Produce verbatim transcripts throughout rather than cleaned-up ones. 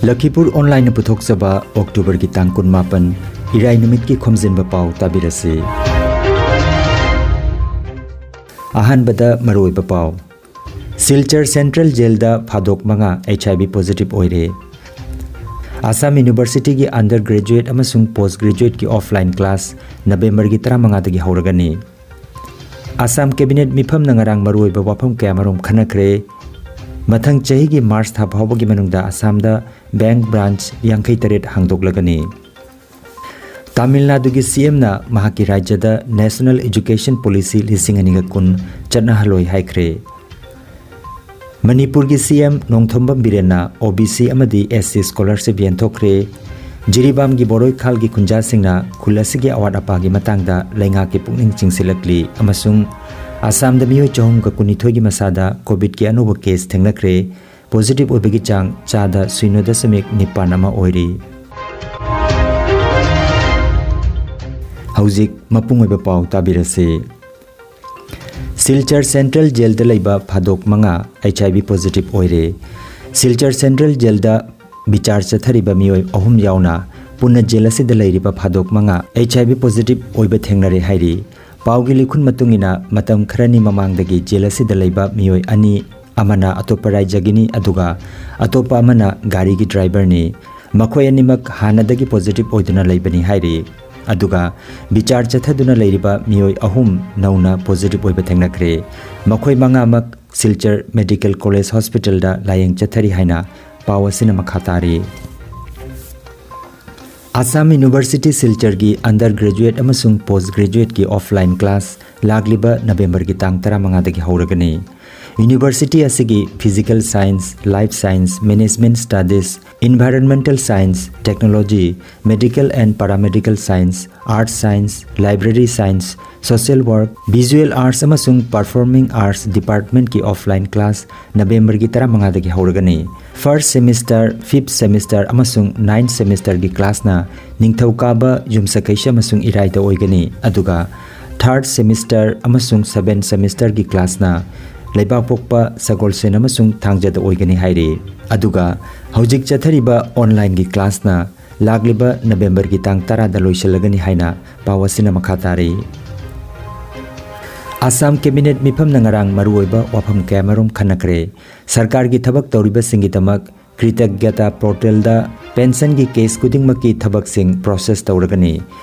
ꯂꯈꯤꯄꯨꯔ ꯑꯣꯟꯂꯥꯏꯟꯅ ꯄꯨꯊꯣꯛꯆꯕ ꯑꯣꯛꯇꯣꯕꯔꯒꯤ ꯇꯥꯡ ꯀꯨꯟꯃꯥꯄꯟ, ꯏꯔꯥꯏ ꯅꯨꯃꯤꯠꯀꯤ ꯈꯣꯝꯖꯤꯟꯕ ꯄꯥꯎ ꯇꯥꯕꯤꯔꯁꯤ꯫ ꯑꯍꯥꯟꯕꯗ ꯃꯔꯨꯑꯣꯏꯕ ꯄꯥꯎ꯫ ꯁꯤꯜꯆꯔ ꯁꯦꯟꯇ꯭ꯔꯦꯜ ꯖꯦꯜꯗ ꯐꯥꯗꯣꯛ ꯃꯉꯥ ꯑꯩꯆ ꯑꯥꯏ ꯚꯤ ꯄꯣꯖꯤꯇꯤꯚ ꯑꯣꯏꯔꯦ꯫ ꯑꯁꯥꯝ ꯌꯨꯅꯤꯚꯔꯁꯤꯇꯤꯒꯤ ꯑꯟꯗꯔ ꯒ꯭ꯔꯦꯖꯨꯑꯦꯠ ꯑꯃꯁꯨꯡ ꯄꯣꯁ ꯒ꯭ꯔꯦꯖꯨꯑꯦꯠꯀꯤ ꯑꯣꯐꯂꯥꯏꯟ ꯀ꯭ꯂꯥꯁ ꯅꯕꯦꯝꯕꯔꯒꯤ ꯇꯔꯥꯃꯉꯥꯗꯒꯤ ꯍꯧꯔꯒꯅꯤ꯫ ꯑꯁꯥꯝ ꯀꯦꯕꯤꯅꯦꯠ ꯃꯤꯐꯝꯅ ꯉꯔꯥꯡ ꯃꯔꯨꯑꯣꯏꯕ ꯋꯥꯐꯝ ꯀꯌꯥꯃꯔꯨꯝ ꯈꯟꯅꯈ꯭ꯔꯦ꯫ ꯃꯊꯪ ꯆꯍꯤꯒꯤ ꯃꯥꯔꯆ ꯊꯥ ꯐꯥꯎꯕꯒꯤ ꯃꯅꯨꯡꯗ ꯑꯁꯥꯝꯗ ꯕꯦꯡꯛ ꯕ꯭ꯔꯥꯟꯆ ꯌꯥꯡꯈꯩ ꯇꯔꯦꯠ ꯍꯥꯡꯗꯣꯛꯂꯒꯅꯤ꯫ ꯇꯥꯃꯤꯜ ꯅꯥꯗꯨꯒꯤ ꯁꯤ ꯑꯦꯝꯅ ꯃꯍꯥꯛꯀꯤ ꯔꯥꯖ꯭ꯌꯗ ꯅꯦꯁꯅꯦꯜ ꯑꯦꯖꯨꯀꯦꯁꯟ ꯄꯣꯂꯤꯁꯤ ꯂꯤꯁꯤꯡ ꯑꯅꯤꯒ ꯀꯨꯟ ꯆꯠꯅꯍꯜꯂꯣꯏ ꯍꯥꯏꯈ꯭ꯔꯦ꯫ ꯃꯅꯤꯄꯨꯔꯒꯤ ꯁꯤ ꯑꯦꯝ ꯅꯣꯡꯊꯣꯝꯕꯝ ꯕꯤꯔꯦꯟꯅ ꯑꯣ ꯕꯤ ꯁꯤ ꯑꯃꯗꯤ ꯑꯦꯁ ꯁꯤ ꯁ꯭ꯀꯣꯂꯔꯁꯤꯞ ꯌꯦꯟꯊꯣꯛꯈ꯭ꯔꯦ꯫ ꯖꯤꯔꯤꯕꯥꯝꯒꯤ ꯕꯣꯔꯣꯏꯈꯥꯜꯒꯤ ꯈꯨꯟꯖꯥꯁꯤꯡꯅ ꯈꯨꯜ ꯑꯁꯤꯒꯤ ꯑꯋꯥꯠ ꯑꯄꯥꯒꯤ ꯃꯇꯥꯡꯗ ꯂꯩꯉꯥꯛꯀꯤ ꯄꯨꯛꯅꯤꯡ ꯆꯤꯡꯁꯤꯜꯂꯛꯂꯤ ꯑꯃꯁꯨꯡ ꯑꯁꯥꯝꯗ ꯃꯤꯑꯣꯏ ꯆꯍꯨꯝꯒ ꯀꯨꯟꯅꯤꯊꯣꯏꯒꯤ ꯃꯁꯥꯗ ꯀꯣꯚꯤꯗꯀꯤ ꯑꯅꯧꯕ ꯀꯦꯁ ꯊꯦꯡꯅꯈ꯭ꯔꯦ꯫ ꯄꯣꯖꯤꯇꯤꯚ ꯑꯣꯏꯕꯒꯤ ꯆꯥꯡ ꯆꯥꯗ ꯁꯤꯅꯣ ꯗꯁꯃꯤꯛ ꯅꯤꯄꯥꯟ ꯑꯃ ꯑꯣꯏꯔꯤ꯫ ꯍꯧꯖꯤꯛ ꯃꯄꯨꯡ ꯑꯣꯏꯕ ꯄꯥꯎ ꯇꯥꯕꯤꯔꯁꯤ꯫ ꯁꯤꯜꯆꯔ ꯁꯦꯟꯇ꯭ꯔꯦꯜ ꯖꯦꯜꯗ ꯂꯩꯕ ꯐꯥꯗꯣꯛ ꯃꯉꯥ ꯑꯩꯆ ꯑꯥꯏ ꯚꯤ ꯄꯣꯖꯤꯇꯤꯚ ꯑꯣꯏꯔꯦ꯫ ꯁꯤꯜꯆꯔ ꯁꯦꯟꯇ꯭ꯔꯦꯜ ꯖꯦꯜꯗ ꯕꯤꯆꯥꯔ ꯆꯠꯊꯔꯤꯕ ꯃꯤꯑꯣꯏ ꯑꯍꯨꯝ ꯌꯥꯎꯅ ꯄꯨꯟꯅ ꯖꯦꯜ ꯑꯁꯤꯗ ꯂꯩꯔꯤꯕ ꯐꯥꯗꯣꯛ ꯃꯉꯥ ꯑꯩꯆ ꯑꯥꯏ ꯚꯤ ꯄꯣꯖꯤꯇꯤꯚ ꯑꯣꯏꯕ ꯊꯦꯡꯅꯔꯦ ꯍꯥꯏꯔꯤ꯫ ꯄꯥꯎꯒꯤ ꯂꯤꯈꯨꯟ ꯃꯇꯨꯡ ꯏꯟꯅ, ꯃꯇꯝ ꯈꯔꯅꯤ ꯃꯃꯥꯡꯗꯒꯤ ꯖꯦꯜ ꯑꯁꯤꯗ ꯂꯩꯕ ꯃꯤꯑꯣꯏ ꯑꯅꯤ, ꯑꯃꯅ ꯑꯇꯣꯞꯄ ꯔꯥꯖ꯭ꯌꯒꯤꯅꯤ, ꯑꯗꯨꯒ ꯑꯇꯣꯞꯄ ꯑꯃꯅ ꯒꯥꯔꯤꯒꯤ ꯗ꯭ꯔꯥꯏꯚꯔꯅꯤ꯫ ꯃꯈꯣꯏ ꯑꯅꯤꯃꯛ ꯍꯥꯟꯅꯗꯒꯤ ꯄꯣꯖꯤꯇꯤꯚ ꯑꯣꯏꯗꯨꯅ ꯂꯩꯕꯅꯤ ꯍꯥꯏꯔꯤ꯫ ꯑꯗꯨꯒ ꯕꯤꯆꯥꯔ ꯆꯠꯊꯗꯨꯅ ꯂꯩꯔꯤꯕ ꯃꯤꯑꯣꯏ ꯑꯍꯨꯝ ꯅꯧꯅ ꯄꯣꯖꯤꯇꯤꯚ ꯑꯣꯏꯕ ꯊꯦꯡꯅꯈ꯭ꯔꯦ꯫ ꯃꯈꯣꯏ ꯃꯉꯥꯃꯛ ꯁꯤꯜꯆꯔ ꯃꯦꯗꯤꯀꯦꯜ ꯀꯣꯂꯦꯖ ꯍꯣꯁꯄꯤꯇꯥꯜꯗ ꯂꯥꯌꯦꯡ ꯆꯠꯊꯔꯤ ꯍꯥꯏꯅ ꯄꯥꯎ ꯑꯁꯤꯅ ꯃꯈꯥ ꯇꯥꯔꯤ꯫ ꯑꯁꯥꯝ ꯌꯨꯅꯤꯚꯔꯁꯤꯇꯤ ꯁꯤꯜꯆꯔꯒꯤ ꯑꯟꯗꯔ ꯒ꯭ꯔꯦꯖꯨꯑꯦꯠ ꯑꯃꯁꯨꯡ ꯄꯣꯁ ꯒ꯭ꯔꯦꯖꯨꯑꯦꯠꯀꯤ ꯑꯣꯐꯂꯥꯏꯟ ꯀ꯭ꯂꯥꯁ ꯂꯥꯛꯂꯤꯕ ꯅꯕꯦꯝꯕꯔꯒꯤ ꯇꯥꯡ ꯇꯔꯥꯃꯉꯥꯗꯒꯤ ꯍꯧꯔꯒꯅꯤ꯫ ꯌꯨꯅꯤꯚꯔꯁꯤꯇꯤ ꯑꯁꯤꯒꯤ physical science, life science, management studies, environmental science, technology, medical and paramedical science, arts science, library science, social work, visual arts ꯑꯃꯁꯨꯡ ꯄꯔꯐꯣꯔꯃꯤꯡ ꯑꯥꯔꯠꯁ ꯗꯤꯄꯥꯔꯠꯃꯦꯟꯠꯀꯤ ꯑꯣꯐꯂꯥꯏꯟ ꯀ꯭ꯂꯥꯁ ꯅꯕꯦꯝꯕꯔꯒꯤ ꯇꯔꯥꯃꯉꯥꯗꯒꯤ ꯍꯧꯔꯒꯅꯤ꯫ ꯐꯥꯔꯁꯠ ꯁꯦꯃꯤꯁꯇꯔ, ꯐꯤꯐꯊ ꯁꯦꯃꯤꯁꯇꯔ ꯑꯃꯁꯨꯡ ꯅꯥꯏꯟꯊ ꯁꯦꯃꯤꯁꯇꯔꯒꯤ ꯀ꯭ꯂꯥꯁꯅ ꯅꯤꯡꯊꯧꯀꯥꯕ, ꯌꯨꯝꯁꯀꯩꯁ ꯑꯃꯁꯨꯡ ꯏꯔꯥꯏꯗ ꯑꯣꯏꯒꯅꯤ, ꯑꯗꯨꯒ ꯊꯥꯔꯗ ꯁꯦꯃꯤꯁꯇꯔ ꯑꯃꯁꯨꯡ ꯁꯚꯦꯟꯊ ꯁꯦꯃꯤꯁꯇꯔꯒꯤ ꯀ꯭ꯂꯥꯁꯅ ꯂꯩꯕꯥꯛꯄꯣꯛꯄ, ꯁꯒꯣꯜꯁꯦꯟ ꯑꯃꯁꯨꯡ ꯊꯥꯡꯖꯗ ꯑꯣꯏꯒꯅꯤ ꯍꯥꯏꯔꯤ꯫ ꯑꯗꯨꯒ ꯍꯧꯖꯤꯛ ꯆꯠꯊꯔꯤꯕ ꯑꯣꯟꯂꯥꯏꯟꯒꯤ ꯀ꯭ꯂꯥꯁꯅ ꯂꯥꯛꯂꯤꯕ ꯅꯕꯦꯝꯕꯔꯒꯤ ꯇꯥꯡ ꯇꯔꯥꯗ ꯂꯣꯏꯁꯤꯜꯂꯒꯅꯤ ꯍꯥꯏꯅ ꯄꯥꯎ ꯑꯁꯤꯅ ꯃꯈꯥ ꯇꯥꯔꯤ꯫ ꯑꯁꯥꯝ ꯀꯦꯕꯤꯅꯦꯠ ꯃꯤꯐꯝꯅ ꯉꯔꯥꯡ ꯃꯔꯨꯑꯣꯏꯕ ꯋꯥꯐꯝ ꯀꯌꯥꯃꯔꯨꯝ ꯈꯟꯅꯈ꯭ꯔꯦ꯫ ꯁꯔꯀꯥꯔꯒꯤ ꯊꯕꯛ ꯇꯧꯔꯤꯕꯁꯤꯡꯒꯤꯗꯃꯛ ꯀ꯭ꯔꯤꯇꯒ꯭ꯌꯇꯥ ꯄꯣꯔꯇꯦꯜꯗ ꯄꯦꯟꯁꯟꯒꯤ ꯀꯦꯁ ꯈꯨꯗꯤꯡꯃꯛꯀꯤ ꯊꯕꯛꯁꯤꯡ ꯄ꯭ꯔꯣꯁꯦꯁ ꯇꯧꯔꯒꯅꯤ꯫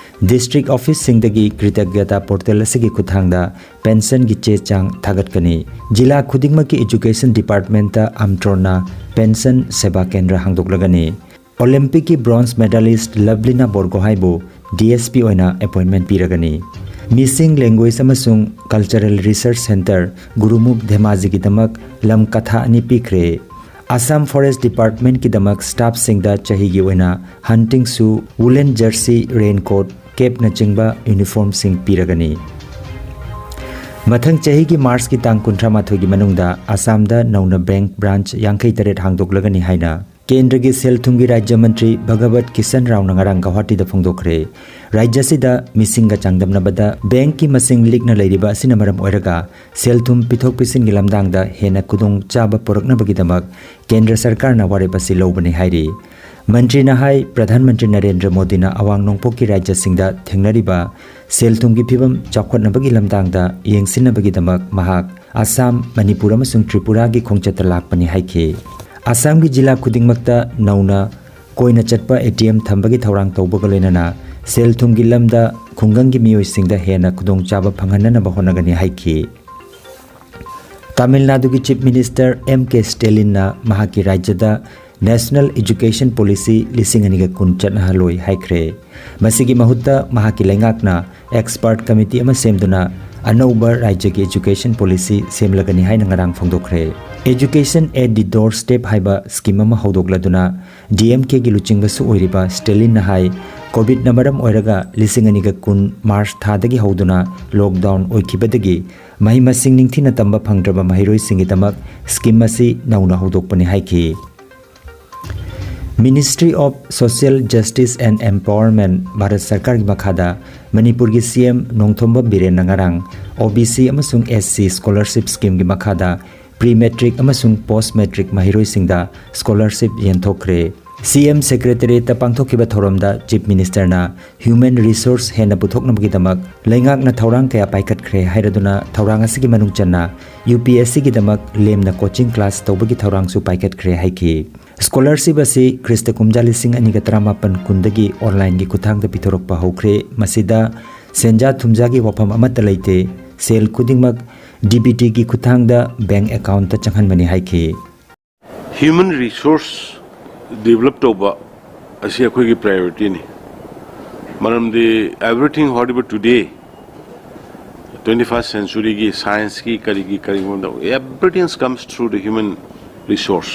ꯗꯤꯁꯇ꯭ꯔꯤꯛ ꯑꯣꯐꯤꯁꯁꯤꯡꯗꯒꯤ ꯀ꯭ꯔꯤꯇꯒ꯭ꯌꯇꯥ ꯄꯣꯔꯇꯦꯜ ꯑꯁꯤꯒꯤ ꯈꯨꯠꯊꯥꯡꯗ ꯄꯦꯟꯁꯟꯒꯤ ꯆꯦ ꯆꯥꯡ ꯊꯥꯒꯠꯀꯅꯤ꯫ ꯖꯤꯂꯥ ꯈꯨꯗꯤꯡꯃꯛꯀꯤ ꯑꯦꯖꯨꯀꯦꯁꯟ ꯗꯤꯄꯥꯔꯠꯃꯦꯟꯇ ꯑꯝꯇ꯭ꯔꯣꯟꯅ ꯄꯦꯟꯁꯟ ꯁꯦꯕꯥ ꯀꯦꯟꯗ꯭ꯔ ꯍꯥꯡꯗꯣꯛꯂꯒꯅꯤ꯫ ꯑꯣꯂꯤꯝꯄꯤꯛꯀꯤ ꯕ꯭ꯔꯣꯟꯖ ꯃꯦꯗꯥꯂꯤꯁ꯭ꯠ ꯂꯚꯂꯤꯅꯥ ꯕꯣꯔꯒꯣꯍꯥꯏꯕꯨ ꯗꯤ ꯑꯦꯁ ꯄꯤ ꯑꯣꯏꯅ ꯑꯦꯄꯣꯏꯟꯃꯦꯟꯠ ꯄꯤꯔꯒꯅꯤ꯫ ꯃꯤꯁꯤꯡ, ꯂꯦꯡꯒ꯭ꯋꯦꯖ ꯑꯃꯁꯨꯡ ꯀꯜꯆꯔꯦꯜ ꯔꯤꯁꯔꯆ ꯁꯦꯟꯇꯔ ꯒꯨꯔꯨꯃꯨꯈ ꯙꯦꯃꯥꯖꯤꯒꯤꯗꯃꯛ ꯂꯝ ꯀꯊꯥ ꯑꯅꯤ ꯄꯤꯈ꯭ꯔꯦ꯫ ꯑꯁꯥꯝ ꯐꯣꯔꯦꯁ꯭ꯠ ꯗꯤꯄꯥꯔꯠꯃꯦꯟꯠꯀꯤꯗꯃꯛ ꯁ꯭ꯇꯥꯐꯁꯤꯡꯗ ꯆꯍꯤꯒꯤ ꯑꯣꯏꯅ ꯍꯟꯇꯤꯡ ꯁꯨ, ꯋꯨꯂꯦꯟ ꯖꯔꯁꯤ, ꯔꯦꯟꯀꯣꯠ, ꯀꯦꯞꯅꯆꯤꯡꯕ ꯌꯨꯅꯤꯐꯣꯔꯝꯁꯤꯡ ꯄꯤꯔꯒꯅꯤ꯫ ꯃꯊꯪ ꯆꯍꯤꯒꯤ ꯃꯥꯔꯆꯀꯤ ꯇꯥꯡ ꯀꯨꯟꯊ꯭ꯔꯥ ꯃꯥꯊꯣꯏꯒꯤ ꯃꯅꯨꯡꯗ ꯑꯁꯥꯝꯗ ꯅꯧꯅ ꯕꯦꯡꯛ ꯕ꯭ꯔꯥꯟꯆ ꯌꯥꯡꯈꯩ ꯇꯔꯦꯠ ꯍꯥꯡꯗꯣꯛꯂꯒꯅꯤ ꯍꯥꯏꯅ ꯀꯦꯟꯗ꯭ꯔꯒꯤ ꯁꯦꯜ ꯊꯨꯝꯒꯤ ꯔꯥꯖ꯭ꯌ ꯃꯟꯇ꯭ꯔꯤ ꯚꯒꯕꯠ ꯀꯤꯁꯟ ꯔꯥꯎꯅ ꯉꯔꯥꯡ ꯒꯧꯍꯥꯇꯤꯗ ꯐꯣꯡꯗꯣꯛꯈ꯭ꯔꯦ꯫ ꯔꯥꯖ꯭ꯌꯁꯤꯗ ꯃꯤꯁꯤꯡꯒ ꯆꯥꯡꯗꯝꯅꯕꯗ ꯕꯦꯡꯛꯀꯤ ꯃꯁꯤꯡ ꯂꯤꯛꯅ ꯂꯩꯔꯤꯕ ꯑꯁꯤꯅ ꯃꯔꯝ ꯑꯣꯏꯔꯒ ꯁꯦꯜ ꯊꯨꯝ ꯄꯤꯊꯣꯛ ꯄꯤꯁꯤꯟꯒꯤ ꯂꯝꯗꯥꯡꯗ ꯍꯦꯟꯅ ꯈꯨꯗꯣꯡ ꯆꯥꯕ ꯄꯨꯔꯛꯅꯕꯒꯤꯗꯃꯛ ꯀꯦꯟꯗ꯭ꯔ ꯁꯔꯀꯥꯔꯅ ꯋꯥꯔꯦꯞ ꯑꯁꯤ ꯂꯧꯕꯅꯤ ꯍꯥꯏꯔꯤ꯫ ꯃꯟꯇ꯭ꯔꯤꯅ ꯍꯥꯏ, ꯄ꯭ꯔꯙꯥꯟ ꯃꯟꯇ꯭ꯔꯤ ꯅꯔꯦꯟꯗ꯭ꯔ ꯃꯣꯗꯤꯅ ꯑꯋꯥꯡ ꯅꯣꯡꯄꯣꯛꯀꯤ ꯔꯥꯖ꯭ꯌꯁꯤꯡꯗ ꯊꯦꯡꯅꯔꯤꯕ ꯁꯦꯜ ꯊꯨꯝꯒꯤ ꯐꯤꯕꯝ ꯆꯥꯎꯈꯠꯅꯕꯒꯤ ꯂꯝꯗꯥꯡꯗ ꯌꯦꯡꯁꯤꯟꯅꯕꯒꯤꯗꯃꯛ ꯃꯍꯥꯛ ꯑꯁꯥꯝ, ꯃꯅꯤꯄꯨꯔ ꯑꯃꯁꯨꯡ ꯇ꯭ꯔꯤꯄꯨꯔꯥꯒꯤ ꯈꯣꯡꯆꯠꯇ ꯂꯥꯛꯄꯅꯤ ꯍꯥꯏꯈꯤ꯫ ꯑꯁꯥꯝꯒꯤ ꯖꯤꯂꯥ ꯈꯨꯗꯤꯡꯃꯛꯇ ꯅꯧꯅ ꯀꯣꯏꯅ ꯆꯠꯄ ꯑꯦ ꯇꯤ ꯑꯦꯝ ꯊꯝꯕꯒꯤ ꯊꯧꯔꯥꯡ ꯇꯧꯕꯒ ꯂꯣꯏꯅꯅ ꯁꯦꯜ ꯊꯨꯝꯒꯤ ꯂꯝꯗ ꯈꯨꯡꯒꯪꯒꯤ ꯃꯤꯑꯣꯏꯁꯤꯡꯗ ꯍꯦꯟꯅ ꯈꯨꯗꯣꯡꯆꯥꯕ ꯐꯪꯍꯟꯅꯅꯕ ꯍꯣꯠꯅꯒꯅꯤ ꯍꯥꯏꯈꯤ꯫ ꯇꯥꯃꯤꯜ ꯅꯥꯗꯨꯒꯤ ꯆꯤꯐ ꯃꯤꯅꯤꯁꯇꯔ ꯑꯦꯝ ꯀꯦ ꯁ꯭ꯇꯦꯂꯤꯟꯅ ꯃꯍꯥꯛꯀꯤ ꯔꯥꯖ꯭ꯌꯗ ꯅꯦꯁꯅꯦꯜ ꯑꯦꯖꯨꯀꯦꯁꯟ ꯄꯣꯂꯤꯁꯤ ꯂꯤꯁꯤꯡ ꯑꯅꯤꯒ ꯀꯨꯟ ꯆꯠꯅꯍꯜꯂꯣꯏ ꯍꯥꯏꯈ꯭ꯔꯦ꯫ ꯃꯁꯤꯒꯤ ꯃꯍꯨꯠꯇ ꯃꯍꯥꯛꯀꯤ ꯂꯩꯉꯥꯛꯅ ꯑꯦꯛꯁꯄꯔꯠ ꯀꯃꯤꯇꯤ ꯑꯃ ꯁꯦꯝꯗꯨꯅ ꯑꯅꯧꯕ ꯔꯥꯖ꯭ꯌꯒꯤ ꯑꯦꯖꯨꯀꯦꯁꯟ ꯄꯣꯂꯤꯁꯤ ꯁꯦꯝꯂꯒꯅꯤ ꯍꯥꯏꯅ ꯉꯔꯥꯡ ꯐꯣꯡꯗꯣꯛꯈ꯭ꯔꯦ꯫ Education at the Doorstep ꯍꯥꯏꯕ ꯁ꯭ꯀꯤꯝ ꯑꯃ ꯍꯧꯗꯣꯛꯂꯗꯨꯅ ꯗꯤ ꯑꯦꯝ ꯀꯦꯒꯤ ꯂꯨꯆꯤꯡꯕꯁꯨ ꯑꯣꯏꯔꯤꯕ ꯁ꯭ꯇꯦꯂꯤꯟꯅ ꯍꯥꯏ, ꯀꯣꯚꯤꯗꯅ ꯃꯔꯝ ꯑꯣꯏꯔꯒ ꯂꯤꯁꯤꯡ ꯑꯅꯤꯒ ꯀꯨꯟ ꯃꯥꯔꯆ ꯊꯥꯗꯒꯤ ꯍꯧꯗꯨꯅ ꯂꯣꯛꯗꯥꯎꯟ ꯑꯣꯏꯈꯤꯕꯗꯒꯤ ꯃꯍꯩ ꯃꯁꯤꯡ ꯅꯤꯡꯊꯤꯅ ꯇꯝꯕ ꯐꯪꯗ꯭ꯔꯕ ꯃꯍꯩꯔꯣꯏꯁꯤꯡꯒꯤꯗꯃꯛ ꯁ꯭ꯀꯤꯝ ꯑꯁꯤ ꯅꯧꯅ ꯍꯧꯗꯣꯛꯄꯅꯤ ꯍꯥꯏꯈꯤ꯫ Ministry of Social Justice and Empowerment Bharat ꯁꯔꯀꯥꯔꯒꯤ ꯃꯈꯥꯗ ꯃꯅꯤꯄꯨꯔꯒꯤ ꯁꯤ ꯑꯦꯝ ꯅꯣꯡꯊꯣꯝꯕꯝ ꯕꯤꯔꯦꯟꯅ ꯉꯔꯥꯡ ꯑꯣ ꯕꯤ ꯁꯤ ꯑꯃꯁꯨꯡ ꯑꯦꯁ ꯁꯤ ꯁ꯭ꯀꯣꯂꯔꯁꯤꯞ ꯁ꯭ꯀꯤꯝꯒꯤ ꯃꯈꯥꯗ ꯄ꯭ꯔꯤ ꯃꯦꯇ꯭ꯔꯤꯛ ꯑꯃꯁꯨꯡ ꯄꯣꯁ ꯃꯦꯇ꯭ꯔꯤꯛ ꯃꯍꯩꯔꯣꯏꯁꯤꯡꯗ ꯁ꯭ꯀꯣꯂꯔꯁꯤꯞ ꯌꯦꯟꯊꯣꯛꯈ꯭ꯔꯦ꯫ ꯁꯤ ꯑꯦꯝ ꯁꯦꯀ꯭ꯔꯦꯇꯔꯤꯌꯦꯠꯇ ꯄꯥꯡꯊꯣꯛꯈꯤꯕ ꯊꯧꯔꯝꯗ ꯆꯤꯐ ꯃꯤꯅꯤꯁꯇꯔꯅ ꯍ꯭ꯌꯨꯃꯦꯟ ꯔꯤꯁꯣꯔꯁ ꯍꯦꯟꯅ ꯄꯨꯊꯣꯛꯅꯕꯒꯤꯗꯃꯛ ꯂꯩꯉꯥꯛꯅ ꯊꯧꯔꯥꯡ ꯀꯌꯥ ꯄꯥꯏꯈꯠꯈ꯭ꯔꯦ ꯍꯥꯏꯔꯗꯨꯅ, ꯊꯧꯔꯥꯡ ꯑꯁꯤꯒꯤ ꯃꯅꯨꯡ ꯆꯟꯅ ꯌꯨ ꯄꯤ ꯑꯦꯁ ꯁꯤꯒꯤꯗꯃꯛ ꯂꯦꯝꯅ ꯀꯣꯆꯤꯡ ꯀ꯭ꯂꯥꯁ ꯇꯧꯕꯒꯤ ꯊꯧꯔꯥꯡꯁꯨ ꯄꯥꯏꯈꯠꯈ꯭ꯔꯦ ꯍꯥꯏꯈꯤ꯫ ꯁ꯭ꯀꯣꯂꯔꯁꯤꯞ ꯑꯁꯤ ꯈ꯭ꯔꯤꯁꯇ ꯀꯨꯝꯖꯥ ꯂꯤꯁꯤꯡ ꯑꯅꯤꯒ ꯇꯔꯥꯃꯥꯄꯟ ꯀꯨꯟꯗꯒꯤ ꯑꯣꯟꯂꯥꯏꯟꯒꯤ ꯈꯨꯠꯊꯥꯡꯗ ꯄꯤꯊꯣꯔꯛꯄ ꯍꯧꯈ꯭ꯔꯦ꯫ ꯃꯁꯤꯗ ꯁꯦꯟꯖꯥ ꯊꯨꯝꯖꯥꯒꯤ ꯋꯥꯐꯝ ꯑꯃꯠꯇ ꯂꯩꯇꯦ꯫ ꯁꯦꯜ ꯈꯨꯗꯤꯡꯃꯛ ꯗꯤ ꯕꯤ ꯇꯤꯒꯤ ꯈꯨꯠꯊꯥꯡꯗ ꯕꯦꯡꯛ ꯑꯦꯀꯥꯎꯟꯠꯇ ꯆꯪꯍꯟꯕꯅꯤ ꯍꯥꯏꯈꯤ꯫ Human resource develop ꯇꯧꯕ ꯑꯁꯤ ꯑꯩꯈꯣꯏꯒꯤ priority ꯅꯤ꯫ ꯃꯔꯝꯗꯤ everything, whatever today, twenty first century ꯒꯤ science ꯀꯤ ꯀꯔꯤꯒꯤ ꯀꯔꯤꯒꯨꯝꯕꯗ, everything comes through the human resource꯫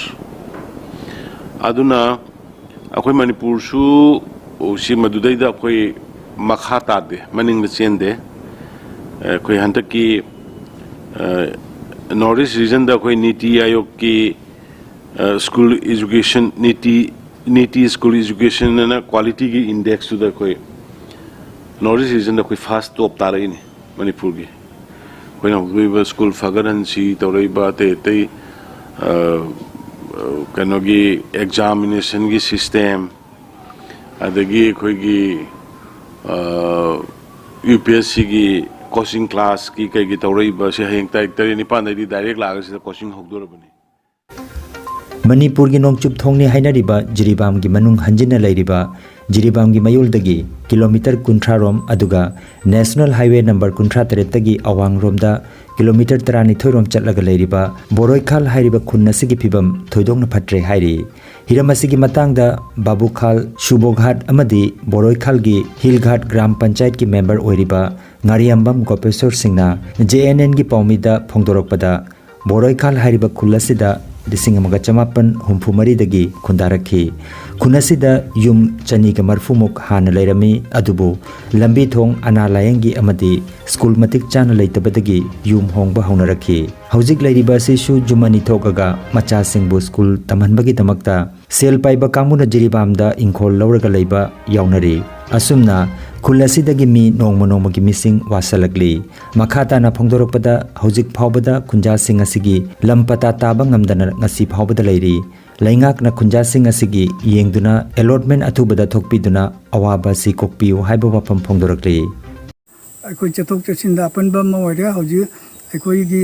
ꯑꯗꯨꯅ ꯑꯩꯈꯣꯏ ꯃꯅꯤꯄꯨꯔꯁꯨ ꯁꯤ ꯃꯗꯨꯗꯩꯗ ꯑꯩꯈꯣꯏ ꯃꯈꯥ ꯇꯥꯗꯦ, ꯃꯅꯤꯡꯗ ꯆꯦꯟꯗꯦ꯫ ꯑꯩꯈꯣꯏ ꯍꯟꯗꯛꯀꯤ North East region ꯗ ꯑꯩꯈꯣꯏ ꯅꯤꯇꯤ ꯑꯥꯌꯣꯒꯀꯤ school education, ꯅꯤꯇꯤ, ꯅꯤꯇꯤ school education ꯑꯅ quality ꯒꯤ index ꯇꯨꯗ ꯑꯩꯈꯣꯏ North East region ꯗ ꯑꯩꯈꯣꯏ first top ꯇꯥꯔꯛꯏꯅꯤ ꯃꯅꯤꯄꯨꯔꯒꯤ꯫ ꯑꯩꯈꯣꯏꯅ ꯍꯧꯗꯣꯛꯏꯕ ꯁ꯭ꯀꯨꯜ ꯐꯒꯠꯍꯟꯁꯤ ꯇꯧꯔꯛꯏꯕ ꯑꯇꯩ ꯑꯇꯩ, ꯑ, ꯑ, ꯀꯩꯅꯣꯒꯤ examination ꯒꯤ system, ꯑꯗꯒꯤ ꯑꯩꯈꯣꯏꯒꯤ, ꯑ, ꯌꯨ ꯄꯤ ꯑꯦꯁ ꯁꯤꯒꯤ coaching class ꯀꯤ ꯀꯩꯒꯤ ꯇꯧꯔꯛꯏꯕ ꯁꯤ ꯍꯌꯦꯡ ꯇꯥꯔꯤꯛ ꯇꯔꯦꯠ ꯅꯤꯄꯥꯟꯗꯩꯗꯤ direct ꯂꯥꯛꯑꯒ ꯁꯤꯗ coaching ꯍꯧꯗꯣꯔꯕꯅꯤ꯫ ꯃꯅꯤꯄꯨꯔꯒꯤ ꯅꯣꯡꯆꯨꯞ ꯊꯣꯡꯅꯤ ꯍꯥꯏꯅꯔꯤꯕ ꯖꯤꯔꯤꯕꯥꯝꯒꯤ ꯃꯅꯨꯡ ꯍꯟꯖꯤꯟꯅ ꯂꯩꯔꯤꯕ ꯖꯤꯔꯤꯕꯥꯝꯒꯤ ꯃꯌꯣꯜꯗꯒꯤ ꯀꯤꯂꯣꯃꯤꯇꯔ ꯀꯨꯟꯊ꯭ꯔꯥ ꯔꯣꯝ, ꯑꯗꯨꯒ National Highway number ꯀꯨꯟꯊ꯭ꯔꯥ ꯇꯔꯦꯠꯇꯒꯤ ꯑꯋꯥꯡꯔꯣꯝꯗ ꯀꯤꯂꯣꯃꯤꯇꯔ ꯇꯔꯥꯅꯤꯊꯣꯏ ꯔꯣꯝ ꯆꯠꯂꯒ ꯂꯩꯔꯤꯕ ꯕꯣꯔꯣꯏꯈꯥꯜ ꯍꯥꯏꯔꯤꯕ ꯈꯨꯟ ꯑꯁꯤꯒꯤ ꯐꯤꯕꯝ ꯊꯣꯏꯗꯣꯛꯅ ꯐꯠꯇ꯭ꯔꯦ ꯍꯥꯏꯔꯤ꯫ ꯍꯤꯔꯝ ꯑꯁꯤꯒꯤ ꯃꯇꯥꯡꯗ ꯕꯥꯕꯨꯈꯥꯜ, ꯁꯨꯕꯣꯘꯥꯠ ꯑꯃꯗꯤ ꯕꯣꯔꯣꯏꯈꯥꯜꯒꯤ ꯍꯤꯜꯘꯥꯠ ꯒ꯭ꯔꯥꯝ ꯄꯟꯆꯥꯌꯠꯀꯤ ꯃꯦꯝꯕꯔ ꯑꯣꯏꯔꯤꯕ ꯉꯥꯔꯤꯌꯥꯝꯕꯝ ꯒꯣꯄꯦꯁꯣꯔ ꯁꯤꯡꯅ ꯖꯦ ꯑꯦꯟ ꯑꯦꯟꯒꯤ ꯄꯥꯎꯃꯤꯗ ꯐꯣꯡꯗꯣꯔꯛꯄꯗ, ꯕꯣꯔꯣꯏꯈꯥꯜ ꯍꯥꯏꯔꯤꯕ ꯈꯨꯜ ꯑꯁꯤꯗ ꯂꯤꯁꯤꯡ ꯑꯃꯒ ꯆꯃꯥꯄꯟ ꯍꯨꯝꯐꯨ ꯃꯔꯤꯗꯒꯤ ꯈꯨꯟꯗꯥꯔꯛꯈꯤ꯫ ꯈꯨꯟ ꯑꯁꯤꯗ ꯌꯨꯝ ꯆꯅꯤꯒ ꯃꯔꯐꯨꯃꯨꯛ ꯍꯥꯟꯅ ꯂꯩꯔꯝꯃꯤ, ꯑꯗꯨꯕꯨ ꯂꯝꯕꯤ ꯊꯣꯡ, ꯑꯅꯥ ꯂꯥꯌꯦꯡꯒꯤ ꯑꯃꯗꯤ ꯁ꯭ꯀꯨꯜ ꯃꯇꯤꯛ ꯆꯥꯅ ꯂꯩꯇꯕꯗꯒꯤ ꯌꯨꯝ ꯍꯣꯡꯕ ꯍꯧꯅꯔꯛꯈꯤ꯫ ꯍꯧꯖꯤꯛ ꯂꯩꯔꯤꯕ ꯑꯁꯤꯁꯨ ꯌꯨꯝ ꯑꯅꯤ ꯊꯣꯛꯑꯒ ꯃꯆꯥꯁꯤꯡꯕꯨ ꯁ꯭ꯀꯨꯜ ꯇꯝꯍꯟꯕꯒꯤꯗꯃꯛꯇ ꯁꯦꯜ ꯄꯥꯏꯕ ꯀꯥꯡꯕꯨꯅ ꯖꯤꯔꯤꯕꯥꯝꯗ ꯏꯪꯈꯣꯜ ꯂꯧꯔꯒ ꯂꯩꯕ ꯌꯥꯎꯅꯔꯤ꯫ ꯑꯁꯨꯝꯅ ꯈꯨꯜ ꯑꯁꯤꯗꯒꯤ ꯃꯤ ꯅꯣꯡꯃ ꯅꯣꯡꯃꯒꯤ ꯃꯤꯁꯤꯡ ꯋꯥꯁꯜꯂꯛꯂꯤ꯫ ꯃꯈꯥ ꯇꯥꯅ ꯐꯣꯡꯗꯣꯔꯛꯄꯗ, ꯍꯧꯖꯤꯛ ꯐꯥꯎꯕꯗ ꯈꯨꯟꯖꯥꯁꯤꯡ ꯑꯁꯤꯒꯤ ꯂꯝ ꯄꯇꯥ ꯇꯥꯕ ꯉꯝꯗꯅ ꯉꯁꯤ ꯐꯥꯎꯕꯗ ꯂꯩꯔꯤ꯫ ꯂꯩꯉꯥꯛꯅ ꯈꯨꯟꯖꯥꯁꯤꯡ ꯑꯁꯤꯒꯤ ꯌꯦꯡꯗꯨꯅ allotment ꯑꯊꯨꯕꯗ ꯊꯣꯛꯄꯤꯗꯨꯅ ꯑꯋꯥꯕ ꯑꯁꯤ ꯀꯣꯛꯄꯤꯌꯨ ꯍꯥꯏꯕ ꯋꯥꯐꯝ ꯐꯣꯡꯗꯣꯔꯛꯂꯤ꯫ ꯑꯩꯈꯣꯏ ꯆꯠꯊꯣꯛ ꯆꯠꯁꯤꯟꯗ ꯑꯄꯟꯕ ꯑꯃ ꯑꯣꯏꯔꯦ꯫ ꯍꯧꯖꯤꯛ ꯑꯩꯈꯣꯏꯒꯤ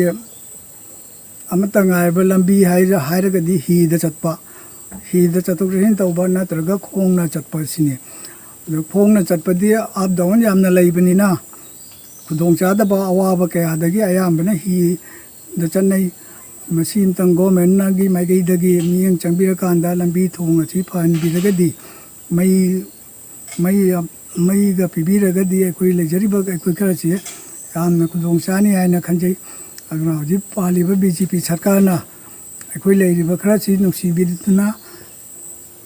ꯑꯃꯠꯇ ꯉꯥꯏꯔꯕ ꯂꯝꯕꯤ ꯍꯥꯏꯔ-, ꯍꯥꯏꯔꯒꯗꯤ ꯍꯤꯗ ꯆꯠꯄ, ꯍꯤꯗ ꯆꯠꯊꯣꯛ ꯆꯠꯁꯤꯟ ꯇꯧꯕ ꯅꯠꯇ꯭ꯔꯒ ꯈꯣꯡꯅ ꯆꯠꯄ ꯑꯁꯤꯅꯤ꯫ ꯑꯗꯨ ꯈꯣꯡꯅ ꯆꯠꯄꯗꯤ up down ꯌꯥꯝꯅ ꯂꯩꯕꯅꯤꯅ ꯈꯨꯗꯣꯡꯆꯥꯗꯕ ꯑꯋꯥꯕ ꯀꯌꯥꯗꯒꯤ ꯑꯌꯥꯝꯕꯅ ꯍꯤꯗ ꯆꯠꯅꯩ꯫ ꯃꯁꯤ ꯑꯃꯇꯪ governmentꯅꯒꯤ ꯃꯥꯏꯀꯩꯗꯒꯤ ꯃꯤꯠꯌꯦꯡ ꯆꯪꯕꯤꯔꯀꯥꯟꯗ ꯂꯝꯕꯤ ꯊꯣꯡ ꯑꯁꯤ ꯐꯍꯟꯕꯤꯔꯒꯗꯤ, ꯃꯩ, ꯃꯩ, ꯃꯩꯒ ꯄꯤꯕꯤꯔꯒꯗꯤ ꯑꯩꯈꯣꯏ ꯂꯩꯖꯔꯤꯕ ꯑꯩꯈꯣꯏ ꯈꯔꯁꯤ ꯌꯥꯝꯅ ꯈꯨꯗꯣꯡ ꯆꯥꯅꯤ ꯍꯥꯏꯅ ꯈꯟꯖꯩ꯫ ꯑꯗꯨꯅ ꯍꯧꯖꯤꯛ ꯄꯥꯜꯂꯤꯕ BJP ꯁꯔꯀꯥꯔꯅ ꯑꯩꯈꯣꯏ ꯂꯩꯔꯤꯕ ꯈꯔꯁꯤ ꯅꯨꯡꯁꯤꯕꯤꯗꯨꯅ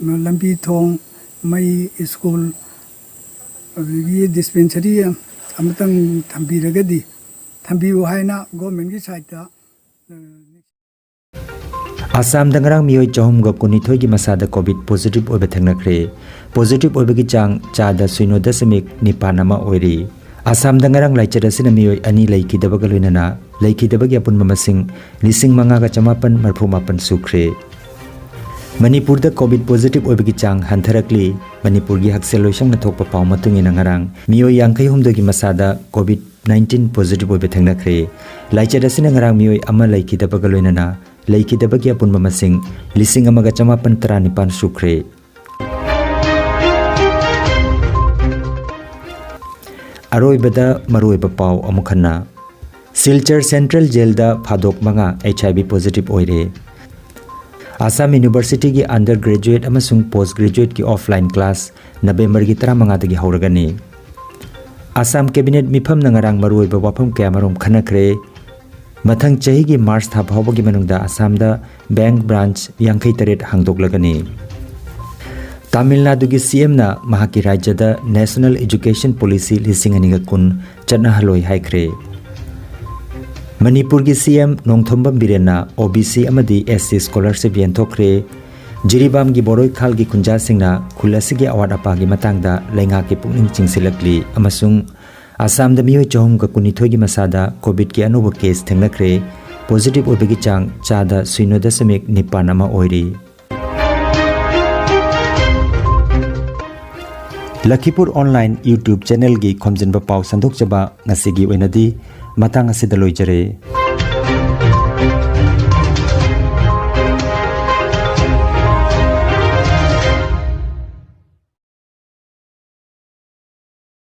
ꯂꯝꯕꯤ ꯊꯣꯡ, ꯃꯩ, school, ꯑꯗꯒꯤ dispensary ꯑꯃꯇꯪ ꯊꯝꯕꯤꯔꯒꯗꯤ, ꯊꯝꯕꯤꯌꯨ ꯍꯥꯏꯅ governmentꯀꯤ sideꯇ, ꯑ, ꯑꯁꯥꯝꯗ ꯉꯔꯥꯡ ꯃꯤꯑꯣꯏ ꯆꯍꯨꯝꯒ ꯀꯨꯟꯅꯤꯊꯣꯏꯒꯤ ꯃꯁꯥꯗ COVID positive ꯑꯣꯏꯕ ꯊꯦꯡꯅꯈ꯭ꯔꯦ꯫ Positive ꯑꯣꯏꯕꯒꯤ ꯆꯥꯡ ꯆꯥꯗ ꯁꯤꯅꯣ ꯗꯁꯃꯤꯛ ꯅꯤꯄꯥꯟ ꯑꯃ ꯑꯣꯏꯔꯤ꯫ ꯑꯁꯥꯝꯗ ꯉꯔꯥꯡ ꯂꯥꯏꯆꯠ ꯑꯁꯤꯅ ꯃꯤꯑꯣꯏ ꯑꯅꯤ ꯂꯩꯈꯤꯗꯕꯒ ꯂꯣꯏꯅꯅ ꯂꯩꯈꯤꯗꯕꯒꯤ ꯑꯄꯨꯟꯕ ꯃꯁꯤꯡ ꯂꯤꯁꯤꯡ ꯃꯉꯥꯒ ꯆꯃꯥꯄꯟ ꯃꯔꯤꯐꯨ ꯃꯥꯄꯟ ꯁꯨꯈ꯭ꯔꯦ꯫ ꯃꯅꯤꯄꯨꯔꯗ COVID positive ꯑꯣꯏꯕꯒꯤ ꯆꯥꯡ ꯍꯟꯊꯔꯛꯂꯤ꯫ ꯃꯅꯤꯄꯨꯔꯒꯤ ꯍꯛꯁꯦꯜ ꯂꯣꯏꯁꯪꯅ ꯊꯣꯛꯄ ꯄꯥꯎ ꯃꯇꯨꯡ ꯏꯟꯅ ꯉꯔꯥꯡ ꯃꯤꯑꯣꯏ ꯌꯥꯡꯈꯩ ꯍꯨꯝꯗꯣꯏꯒꯤ ꯃꯁꯥꯗ COVID nineteen positive ꯑꯣꯏꯕ ꯊꯦꯡꯅꯈ꯭ꯔꯦ꯫ ꯂꯥꯏꯆꯠ ꯑꯁꯤꯅ ꯉꯔꯥꯡ ꯃꯤꯑꯣꯏ ꯑꯃ ꯂꯩꯈꯤꯗꯕꯒ ꯂꯣꯏꯅꯅ ꯂꯩꯈꯤꯗꯕꯒꯤ ꯑꯄꯨꯟꯕ ꯃꯁꯤꯡ ꯂꯤꯁꯤꯡ ꯑꯃꯒ ꯆꯃꯥꯄꯟ ꯇꯔꯥꯅꯤꯄꯥꯟ ꯁꯨꯈ꯭ꯔꯦ꯫ ꯑꯔꯣꯏꯕꯗ ꯃꯔꯨꯑꯣꯏꯕ ꯄꯥꯎ ꯑꯃꯨꯛ ꯍꯟꯅ꯫ ꯁꯤꯜꯆꯔ Central Jailꯗ ꯐꯥꯗꯣꯛ ꯃꯉꯥ HIV positive ꯑꯣꯏꯔꯦ꯫ ꯑꯁꯥꯝ Universityꯒꯤ undergraduate ꯑꯃꯁꯨꯡ post graduateꯀꯤ offline class Novemberꯒꯤ ꯇꯔꯥꯃꯉꯥꯗꯒꯤ ꯍꯧꯔꯒꯅꯤ꯫ Assam Cabinet ꯃꯤꯐꯝꯅ ꯉꯔꯥꯡ ꯃꯔꯨꯑꯣꯏꯕ ꯋꯥꯐꯝ ꯀꯌꯥꯃꯔꯨꯝ ꯈꯟꯅꯈ꯭ꯔꯦ꯫ ꯃꯊꯪ ꯆꯍꯤꯒꯤ March ꯊꯥ ꯐꯥꯎꯕꯒꯤ ꯃꯅꯨꯡꯗ ꯑꯁꯥꯝꯗ bank branch ꯌꯥꯡꯈꯩ ꯇꯔꯦꯠ ꯍꯥꯡꯗꯣꯛꯂꯒꯅꯤ꯫ ꯇꯥꯃꯤꯜ ꯅꯥꯗꯨꯒꯤ CMꯅ ꯃꯍꯥꯛꯀꯤ ꯔꯥꯖ꯭ꯌꯗ National Education Policy ꯂꯤꯁꯤꯡ ꯑꯅꯤꯒ ꯀꯨꯟ ꯆꯠꯅꯍꯜꯂꯣꯏ ꯍꯥꯏꯈ꯭ꯔꯦ꯫ ꯃꯅꯤꯄꯨꯔꯒꯤ CM ꯅꯣꯡꯊꯣꯝꯕꯝ ꯕꯤꯔꯦꯟꯅ OBC ꯑꯃꯗꯤ SC scholarship ꯌꯦꯟꯊꯣꯛꯈ꯭ꯔꯦ꯫ ꯖꯤꯔꯤꯕꯥꯝꯒꯤ ꯕꯣꯔꯣꯏꯈꯥꯜꯒꯤ ꯈꯨꯟꯖꯥꯁꯤꯡꯅ ꯈꯨꯜ ꯑꯁꯤꯒꯤ ꯑꯋꯥꯠ ꯑꯄꯥꯒꯤ ꯃꯇꯥꯡꯗ ꯂꯩꯉꯥꯛꯀꯤ ꯄꯨꯛꯅꯤꯡ ꯆꯤꯡꯁꯤꯜꯂꯛꯂꯤ ꯑꯃꯁꯨꯡ ꯑꯁꯥꯝꯗ ꯃꯤꯑꯣꯏ ꯆꯍꯨꯝꯒ ꯀꯨꯟꯅꯤꯊꯣꯏꯒꯤ ꯃꯁꯥꯗ ꯀꯣꯚꯤꯗꯀꯤ ꯑꯅꯧꯕ ꯀꯦꯁ ꯊꯦꯡꯅꯈ꯭ꯔꯦ꯫ ꯄꯣꯖꯤꯇꯤꯚ ꯑꯣꯏꯕꯒꯤ ꯆꯥꯡ ꯆꯥꯗ ꯁꯤꯅꯣ ꯗꯁꯃꯤꯛ ꯅꯤꯄꯥꯟ ꯑꯃ ꯑꯣꯏꯔꯤ꯫ ꯂꯈꯤꯄꯨꯔ ꯑꯣꯟꯂꯥꯏꯟ YouTube ꯆꯦꯅꯦꯜꯒꯤ ꯈꯣꯝꯖꯤꯟꯕ ꯄꯥꯎ ꯁꯟꯗꯣꯛꯆꯕ ꯉꯁꯤꯒꯤ ꯑꯣꯏꯅꯗꯤ ꯃꯇꯥꯡ ꯑꯁꯤꯗ ꯂꯣꯏꯖꯔꯦ꯫